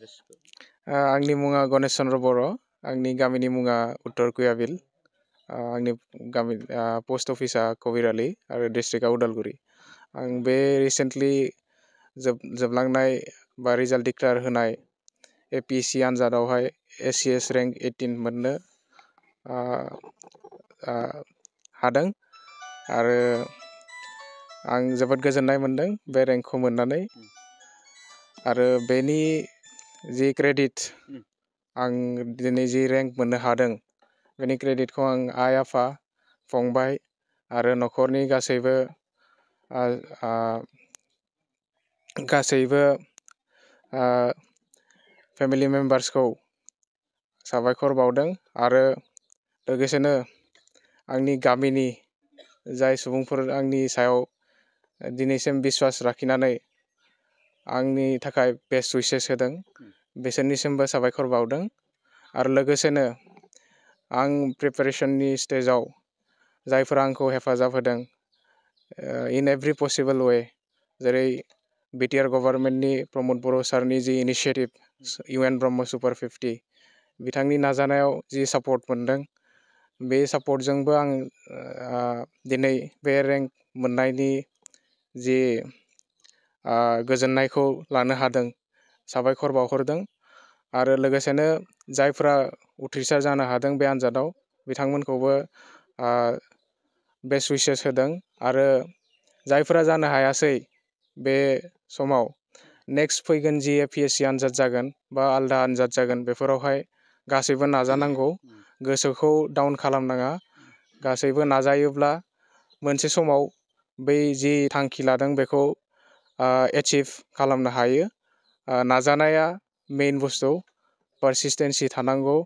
एड्रेसखौ आंनि मुङा गणेश चन्द्र बर'। आंनि गामिनि मुङा उत्तर कुयाबिल। आंनि गामि पोस्ट अफिसा कबिरालि आरो डिस्ट्रिक्टआ उदालगुरि। आं बे रिसेन्टलि जोबलांनाय बा रिजाल्ट डिक्लेयार होनाय APSC आनजादावहाय SCS रेंक 18 मोननो हादों आरो आं जोबोद गोजोननाय मोनदों बे रेंकखौ मोननानै। आरो बेनि जि क्रेडिट आं दिनै जि रेंक मोननो हादों बेनि क्रेडिटखौ आं आइ आफा फंबाय आरो न'खरनि गासैबो फेमिलि मेम्बार्सखौ साबायखर बावदों आरो लोगोसेनो आंनि गामिनि जाय सुबुंफोर आंनि सायाव दिनैसिम बिश्वास लाखिनानै आंनि थाखाय बेस्ट उइसेस होदों बिसोरनिसिमबो साबायखर बावदों। आरो लोगोसेनो आं प्रिपारेशननि स्टेजाव जायफोरा आंखौ हेफाजाब होदों इन एभ्रि पसिबल वे, जेरै BTR गभर्नमेन्टनि प्रमद बर' सारनि जि इनिशिएटिभ UN ब्रह्म सुपार 50 बिथांनि नाजानायाव जि सापर्ट मोनदों बे सापर्टजोंबो आं दिनै बे रेंक मोननायनि जि गोजोननायखौ लानो हादों साबायखर बावहरदों। आरो लोगोसेनो जायफोरा उथ्रिसार जानो हादों बे आनजादाव बिथांमोनखौबो बेस्ट उइसेस होदों। आरो जायफोरा जानो हायासै बे समाव नेक्स्ट फैगोन जि APSC आनजाद जागोन बा आलदा आनजाद जागोन बेफोरावहाय गासैबो नाजानांगौ, गोसोखौ डाउन खालामनाङा। गासैबो नाजायोब्ला मोनसे समाव बै जि थांखि लादों बेखौ एचिभ खालामनो हायो। नाजानाया मेइन बुस्थु, पारसिस्टेन्सि थानांगौ।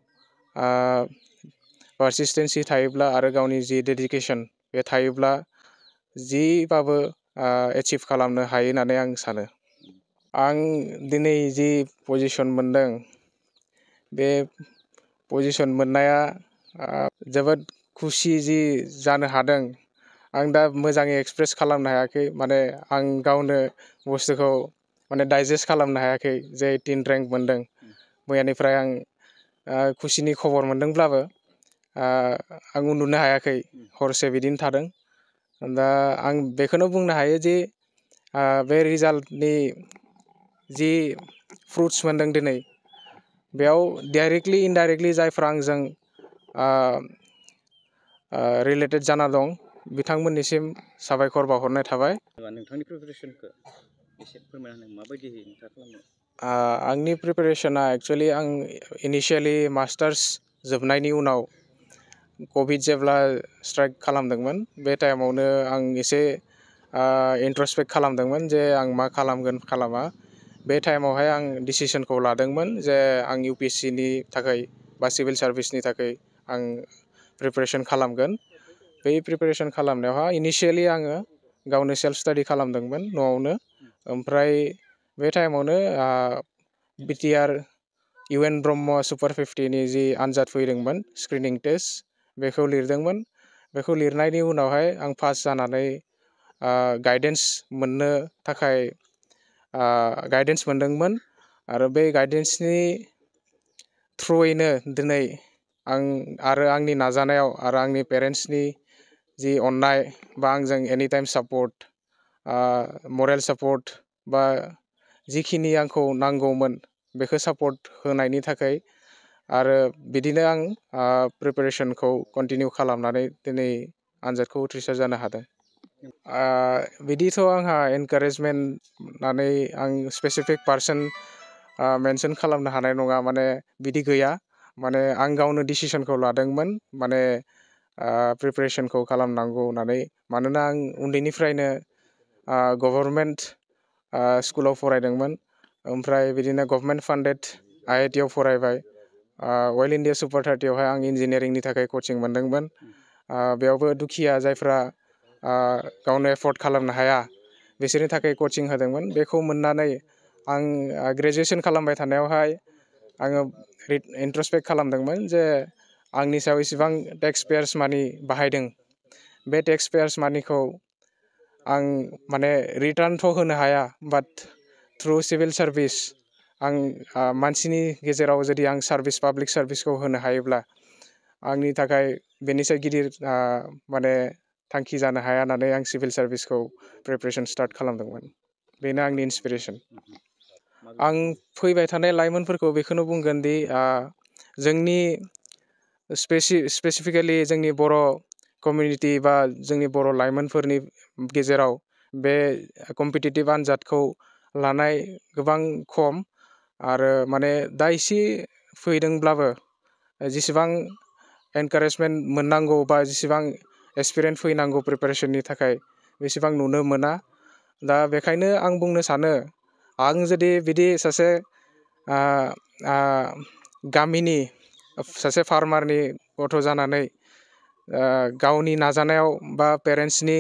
पारसिस्टेन्सि थायोब्ला आरो गावनि जि डेडिकेसन बे थायोब्ला जिबाबो एचिभ खालामनो हायो होननानै आं सानो। आं दिनै जि पजिसन मोनदों बे पजिसन मोननाया जोबोद खुसि जि जानो हादों। आं दा मोजाङै एक्सप्रेस खालामनो हायाखै, माने आं गावनो बुस्थुखौ माने डाइजेस्ट खालामनो हायाखै जे 18 रेंक मोनदों। मैयानिफ्राय आं खुसिनि खबर मोनदोंब्लाबो आं उन्दुनो हायाखै, हरसे बिदिनो थादों। दा आं बेखौनो बुंनो हायो जे बे रिजाल्टनि जि फ्रुट्स मोनदों दिनै बेयाव डाइरेक्टलि इनडाइरेक्टलि जायफ्रा आंजों रिलेटेड जाना दं बिथांमोननिसिम साबायखर बावहरनाय थाबाय। नोंथांनि प्रिपारेसनखौ एसे फोरमायना होनो माबायदिहै नोंथाङा खालामो? आंनि प्रिपारेसना एक्सुवेलि आं इनिशियेलि मास्टार्स जोबनायनि उनाव कभिड जेब्ला स्ट्राइक खालामदोंमोन बे टाइमावनो आं एसे इन्ट्रस्पेक्ट खालामदोंमोन जे आं मा खालामगोन खालामा। बे टाइमावहाय आं डिसिसनखौ लादोंमोन जे आं UPSCनि थाखाय बा सिभिल सार्भिसनि थाखाय आं प्रिपारेसन खालामगोन। बै प्रिपारेसन खालामनायावहाय इनिशियेलि आङो गावनो सेल्फ स्टाडि खालामदोंमोन न'आवनो। ओमफ्राय बे टाइमावनो BTR UN ब्रह्म सुपार 50नि जि आनजाद फैदोंमोन स्क्रिनिं टेस्ट बेखौ लिरदोंमोन। बेखौ लिरनायनि उनावहाय आं पास जानानै गाइडेन्स मोननो थाखाय गाइडेन्स मोनदोंमोन। आरो बे गाइडेन्सनि थ्रुयैनो दिनै आं आरो आंनि नाजानायाव आरो आंनि पेरेन्टसनि जि अननाय बा आंजों एनिटाइम सापर्ट, मरेल सापर्ट बा जिखिनि आंखौ नांगौमोन बेखौ सापर्ट होनायनि थाखाय आरो बिदिनो आं प्रिपारेसनखौ कन्टिनिउ खालामनानै दिनै आनजादखौ उथ्रिसार जानो हादों। बिदिथ' आंहा एनकारेजमेन्ट होननानै आं स्पेसिफिक पार्सन मेनसन खालामनो हानाय नङा, माने बिदि गैया। माने आं गावनो डिसिसनखौ लादोंमोन माने प्रिपारेसनखौ खालामनांगौ होननानै। मानोना आं उन्दैनिफ्रायनो गभर्नमेन्ट स्कुलाव फरायदोंमोन, ओमफ्राय बिदिनो गभर्नमेन्ट फान्डेड IIT आव फरायबाय। अइल इन्डिया सुपार 30आवहाय आं इन्जिनियारिंनि थाखाय कचिं मोनदोंमोन। बेयावबो दुखिया जायफ्रा गावनो एफर्ड खालामनो हाया बिसोरनि थाखाय कचिं होदोंमोन। बेखौ मोननानै आं ग्रेजुवेसन खालामबाय थानायावहाय आङो इन्ट्रस्पेक्ट खालामदोंमोन जे आंनि सायाव इसिबां टेक्स पेयार्स मानि बाहायदों, बे टेक्स पेयार्स मानिखौ आं माने रिटार्नथ' होनो हाया, बाट थ्रु सिभिल सार्भिस आं मानसिनि गेजेराव जुदि आं पाब्लिक सार्भिसखौ होनो हायोब्ला आंनि थाखाय बेनिसाय गिदिर माने थांखि जानो हाया होननानै आं सिभिल सार्भिसखौ प्रिपेरेसन स्टार्ट खालामदोंमोन। बेनो आंनि इन्सपिरेसन। आं फैबाय थानाय लाइमोनफोरखौ बेखौनो बुंगोन दि जोंनि स्पेसिफिकेलि जोंनि बर' कमिउनिटि बा जोंनि बर' लाइमोनफोरनि गेजेराव बे कम्पिटिटिभ आनजादखौ लानाय गोबां खम आरो माने दा एसे फैदोंब्लाबो जेसेबां एनकारेजमेन्ट मोननांगौ बा जेसेबां एक्सपिरियेन्स फैनांगौ प्रिपेरेसननि थाखाय बेसेबां नुनो मोना। दा बेखायनो आं बुंनो सानो आं जुदि बिदि सासे गामिनि सासे फार्मारनि गथ' जानानै गावनि नाजानायाव बा पेरेन्टसनि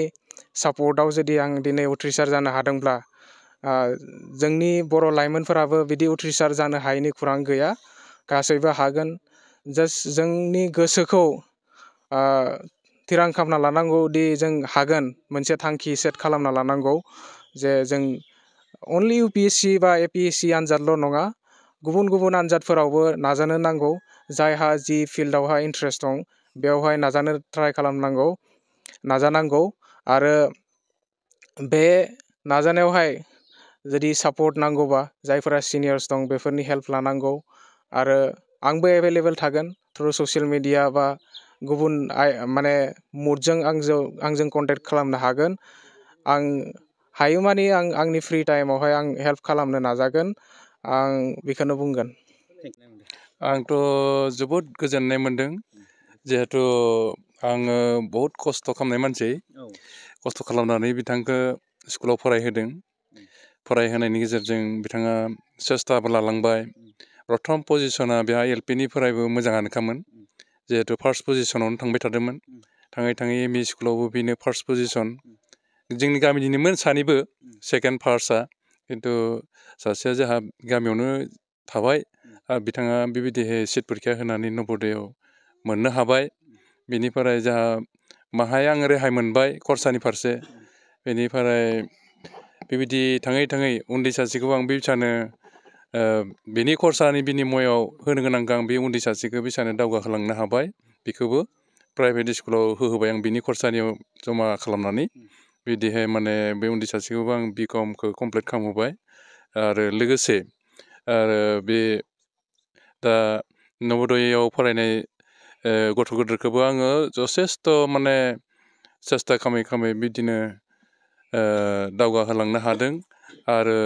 सापर्टआव जुदि आं दिनै उथ्रिसार जानो हादोंब्ला जोंनि बर' लाइमोनफोराबो बिदि उथ्रिसार जानो हायैनि खुरां गैया। गासैबो हागोन। जास्ट जोंनि गोसोखौ थिरां खालामना लानांगौ दि जों हागोन। मोनसे थांखि सेट खालामना लानांगौ जे जों अनलि UPSC बा APSC आनजादल' नङा, गुबुन गुबुन आनजादफोरावबो नाजानो नांगौ। जायहा जि फिल्डआवहा इन्ट्रेस्ट दं बेवहाय नाजानो ट्राइ खालामनांगौ, नाजानांगौ। आरो बे नाजानायावहाय जुदि सापर्ट नांगौबा जायफोरा सिनियर्स दं बेफोरनि हेल्प लानांगौ। आरो आंबो एभेलेबेल थागोन थ्रु ससियेल मिडिया बा गुबुन माने मुडजों आंजों कन्टेक्ट खालामनो हागोन। आं हायोमानि आंनि फ्रि टाइमावहाय आं हेल्प खालामनो नाजागोन। आं बेखौनो बुंगोन। आंथ' जोबोद गोजोननाय मोन्दों। जिहेथु आङो बहुद खस्थ' खालामनाय मानसि। खस्थ' खालामनानै बिथांखौ स्कुलाव फरायहोदों। फरायहोनायनि गेजेरजों बिथाङा सेस्थाबो लालांबाय। प्रथम पजिसना बेहा LPनिफ्रायबो मोजाङानोखामोन। जिहेतु फार्स्ट पजिसनावनो थांबाय थादोंमोन। थाङै थाङै ME स्कुलावबो बेनो फार्स्ट पजिसन। जोंनि गामिनिनोमोन सानैबो सेकेन्ड फार्स्टआ। खिन्थु सासेया जोंहा गामियावनो थाबाय आरो बिथाङा बेबायदिहाय सिट परिखा होनानै नब'दयाव मोननो हाबाय। बेनिफ्राय जोंहा माहाय आं रेहाय मोनबाय खरसानि फारसे। बेनिफ्राय बेबायदि थाङै थाङै उन्दै सासेखौ आं बेबायसानो बेनि खरसानि बिनिमयआव होनो गोनांखौ आं बे उन्दै सासेखौ बेबायसानो दावगाहोलांनो हाबाय। बेखौबो प्राइभेट स्कुलाव होहोबाय आं बिनि खरसानियाव जमा खालामनानै। बिदिहाय माने बे उन्दै सासेखौबो आं BComखौ कमप्लिट खालामहोबाय। आरो लोगोसे आरो बे दा नब'दयायाव फरायनाय गथ' गिदिरखौबो आङो जथेस्थ' माने सेस्था खालामै खालामै बिदिनो दावगाहोलांनो हादों। आरो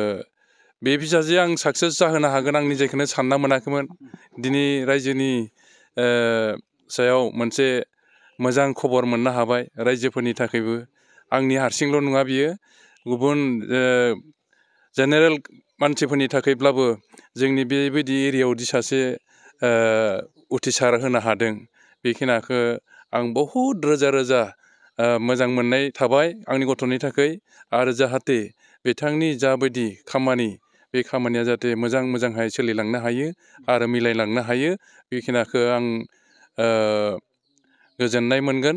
बे फिसाजो आं साक्सेस जाहोनो हागोन आं निजेखौनो सानना मोनाखैमोन। दिनै रायजोनि सायाव मोनसे मोजां खबर मोननो हाबाय रायजोफोरनि थाखायबो। आंनि हारसिंल' नङा बियो, गुबुन जेनेरेल मानसिफोरनि थाखायब्लाबो जोंनि बेबायदि एरियायावदि सासे उथ्रिसार होनो हादों बेखिनिखौ आं बहुद रोजा रोजा मोजां मोननाय थाबाय आंनि गथ'नि थाखाय। आरो जाहाथे बिथांनि जाबायदि खामानि बे खामानिया जाहाथे मोजांहाय सोलिलांनो हायो आरो मिलायलांनो हायो बेखिनिखौ आं गोजोननाय मोनगोन।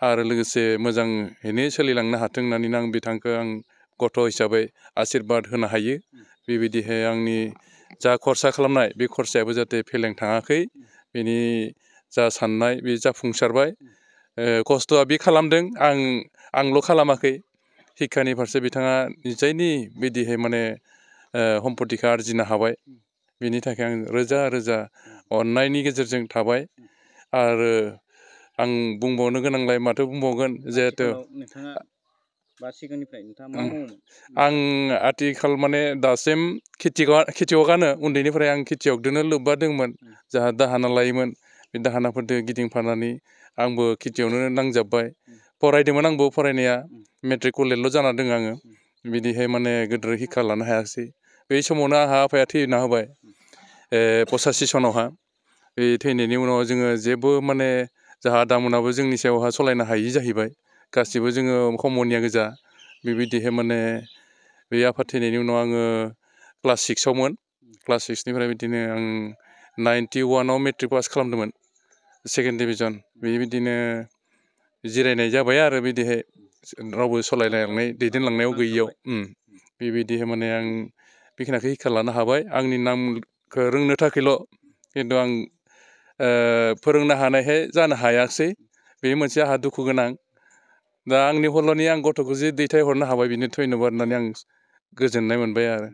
आरो लोगोसे मोजाङैनो सोलिलांनो हाथों होननानै आं बिथांखौ आं गथ' हिसाबै आसिरबाद होनो हायो। बेबायदिहाय आंनि जा खरसा खालामनाय बे खरसायाबो जाहाथे फेलें थाङाखै, बेनि जा साननाय बे जाफुंसारबाय। खस्थ'आ बे खालामदों, आंल' खालामाखै। शिक्षानि फारसे बिथाङा निजायनि बिदिहाय माने सम्पतिखौ आरजिनो हाबाय। बिनि थाखाय आं रोजा रोजा अननायनि गेजेरजों थाबाय। आरो आं बुंबावनो गोनांलाय माथो बुंबावगोन जिहेथु आं आथिखाल माने दासिम खेथियगानो उन्दैनिफ्राय आं खेथियगजोंनो लोब्बा दंमोन। जाहा दाहोना लायोमोन, बे दाहोनाफोरजों गिदिंफानानै आंबो खेथियावनो नांजाबबाय। फरायदोंमोन आंबो फरायनाया, मेट्रिक कलेजल' जाना दङ आङो। बिदिहाय माने गोदोर शिक्षा लानो हायासै। बे समावनो आंहा आफाया थैना होबाय 85 सनावहा। बे थैनायनि उनाव जोङो जेबो माने जाहा आदामोनाबो जोंनि सायावहा सलायनो हायि जाहैबाय। गासिबो जोङो कमनिया गोजा। बेबायदिहाय माने बे आफा थैनायनि उनाव आङो क्लास 6आवमोन। क्लास 6निफ्राय बिदिनो आं 91आव मेट्रिक पास खालामदोंमोन, सेकेन्ड डिभिजन। बेबायदिनो जिरायनाय जाबाय आरो बिदिहाय रावबो दैदेनलांनायाव गैयियाव। बेबायदिहाय माने आं बेखिनिखौ शिक्षा लानो हाबाय आंनि नामखौ रोंनो थाखायल' खिन्थु आं फोरोंनो हानायहाय जानो हायाखिसै बे मोनसे आंहा दुखु गोनां दा आंनि हल'नि आं गथ'खौ जे दैथायहरनो हाबाय बिनो धन्यबाद होननानै आं गोजोननाय मोनबाय आरो